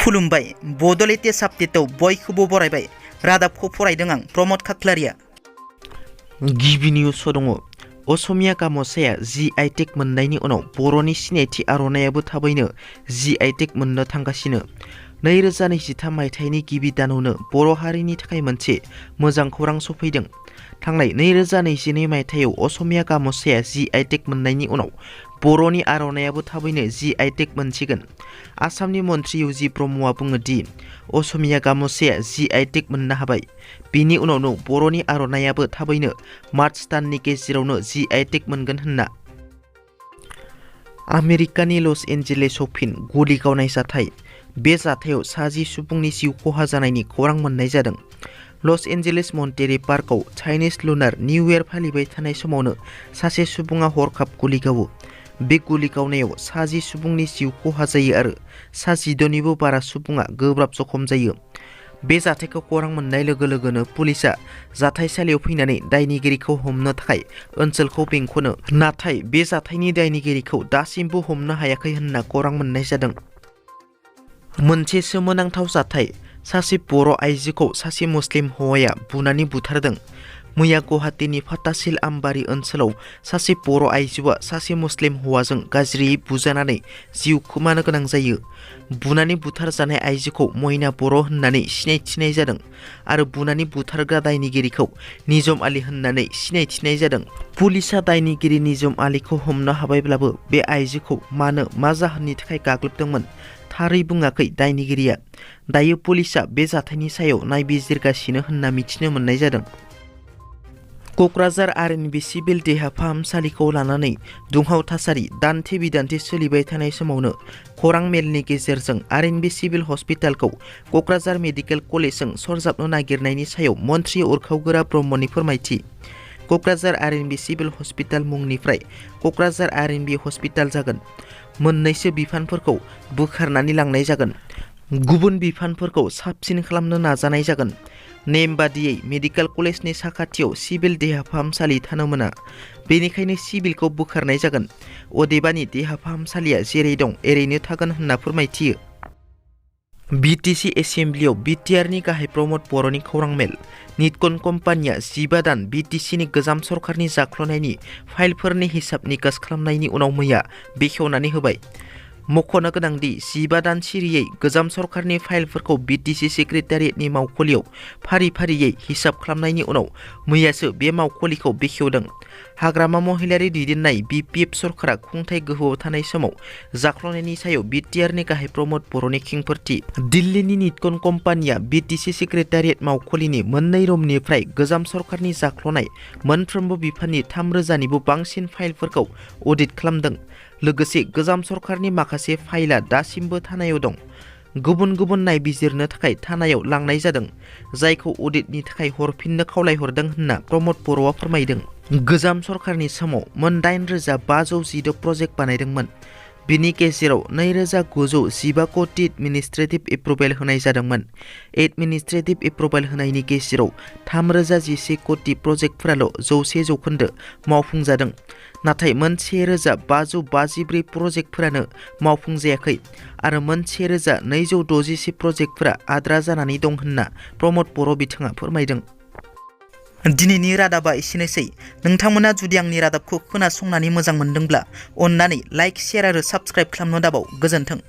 खुलुमबाय बड' लेटेस्ट आपडेटआव बयखौबो बरायबाय रादाबखौ फरायदों आं प्रमद खाख्लारिया। गिबि निउस दङ। असमिया गामसाया GI टेग मोननायनि उनाव बर'नि सिनायथि आर'नायाबो थाबैनो GI टेग मोननो थांगासिनो। 2023 मायथाइनि गिबि दानावनो बर' हारिनि थाखाय मोनसे मोजां खौरां सफैदों। थांनाय 2022 मायथाइयाव असमिया गामसाया GI टेग मोननायनि उनाव बर'नि आर'नायाबो थाबैनो GI टेग मोनसिगोन। आसामनि मन्त्रि UG ब्रह्मआ बुङो दि असमिया गामसाया GI टेग मोननो हाबाय। बिनि उनावनो बर'नि आर'नायाबो थाबैनो मार्च दाननि गेजेरावनो GI टेग मोनगोन होनना। आमेरिकानि लस एन्जेलेसआव फिन गुलि गावनाय जाथाय। बे जाथायाव 60 सुबुंनि जिउ खहा जानायनि खौरां मोननाय जादों। लस एन्जेलेस मन्टेरे पार्कआव चाइनिज लुनार निउ इयार फालिबाय थानाय समावनो सासे सुबुङा हरखाब गुलि गावो। बे गुलि गावनायाव 60 सुबुंनि जिउ खहा जायो आरो 62निबो बारा सुबुङा गोब्राब जखम जायो। बे जाथायखौ खौरां मोननाय लोगो लोगोनो पुलिसआ जाथायसालियाव फैनानै दायनिगिरिखौ हमनो थाखाय ओनसोलखौ बेंखनो, नाथाय बे जाथायनि दायनिगिरिखौ दासिमबो हमनो हायाखै होनना खौरां मोननाय जादों। मोनसे सोमोनांथाव जाथाय। सासे बर' आइजोखौ सासे मुस्लिम हौवाया बुनानै बुथारदों। मैया गुवाहाटीनि फातासिल आमबारि ओनसोलाव सासे बर' आइजोआ सासे मुस्लिम हौवाजों गाज्रियै बुजानानै जिउ खोमानो गोनां जायो। बुनानै बुथारजानाय आइजोखौ मयना बर' होननानै सिनायथिनाय जादों आरो बुनानै बुथारग्रा दायनिगिरिखौ निजम आली होननानै सिनायथिनाय जादों। पुलिसआ दायनिगिरि निजम आलीखौ हमनो हाबायब्लाबो बे आइजोखौ मा जाहोननि थाखाय गाग्लोबदोंमोन थारै बुङाखै दायनिगिरिया। दायो पुलिसआ बे जाथायनि सायाव नायबिजिरगासिनो होनना मिथिनो मोननाय जादों। क'क्राझार आरएनबि सिभिल देहा फाहामसालिखौ लानानै दुंहाव थासारि। दान्थे बिदान्थे सोलिबाय थानाय समावनो खौरां मेलनि गेजेरजों आरएनबि सिभिल हस्पिटालखौ क'क्राझार मेडिकेल कलेजजों सरजाबनो नागिरनायनि सायाव मन्त्रि उरखावगोरा ब्रह्मनि फोरमायथि। क'क्राझार आरएनबि सिभिल हस्पिटाल मुंनिफ्राय क'क्राझार आरएनबि हस्पिटाल जागोन। मोननैसो बिफानफोरखौ बोखारनानै लांनाय जागोन। गुबुन बिफानफोरखौ साबसिन खालामनो नाजानाय जागोन। नेम बादियै मेडिकेल कलेजनि साखाथियाव सिभिल देहा फाहामसालि थानो मोना, बेनिखायनो सिभिलखौ बोखारनाय जागोन। अदेबानि देहा फाहामसालिया जेरै दं एरैनो थागोन होनना फोरमायथियो। बिटिसि एसेम्ब्लियाव बिटिआरनि गाहाय प्रमद बर'नि खौरां मेल। निटकन कम्पानिया 15 दान बिटिसिनि गोजाम सरकारनि जाख्ल'नायनि फाइलफोरनि हिसाब निकास खालामनायनि उनाव मैया बेखेवनानै होबाय। मख'नो गोनांदि 15 दान सिरियै गोजाम सरकारनि फाइलफोरखौ बिटिसि सेक्रेटारियेटनि मावख'लियाव फारि फारियै हिसाब खालामनायनि उनाव मैयासो बे मावख'लिखौ बेखेवदों। हाग्रामा महिलारि दैदेननाय BPF सरकारा खुंथाय गोहोआव थानाय समाव जाख्ल'नायनि सायाव बिटिआरनि गाहाय प्रमद बर'नि खेंफोरथि। दिल्लीनि निटकन कम्पानिया बिटिसि सेक्रेटारियेट मावख'लिनि मोननै रुमनिफ्राय गोजाम सरकारनि जाख्ल'नाय मोनफ्रोमबो बिफाननि 3000निबो बांसिन फाइलफोरखौ अडिट खालामदों। लोगोसे गोजाम सरकारनि माखासे फाइलआ दासिमबो थानायाव दं। गुबुन गुबुन नायबिजिरनो थाखाय थानायाव लांनाय जादों, जायखौ अडिटनि थाखाय हरफिननो खावलायहरदों होनना प्रमद बर'आ फोरमायदों। गोजाम सरकारनि समाव मोन 8516 प्रजेक्ट बानायदोंमोन। बिनि गेजेराव 2915 कौटि एडमिनिस्ट्रेटिभ एप्रुभेल होनाय जादोंमोन। एडमिनिस्ट्रेटिभ एप्रुभेल होनायनि गेजेराव 3011 कौटि प्रजेक्टफोराल' 100% मावफुंजादों, नाथाय 1554 प्रजेक्टफोरानो मावफुंजायाखै आरो 1266 प्रजेक्टफोरा आद्रा जानानै दं होनना प्रमद बर' बिथाङा फोरमायदों। दिनैनि रादाबा एसेनोसै। नोंथांमोना जुदि आंनि रादाबखौ खोनासंनानै मोजां मोनदोंब्ला अन्नानै लाइक, शेयार आरो साबस्क्राइब खालामनो दाबाव। गोजोन्थों।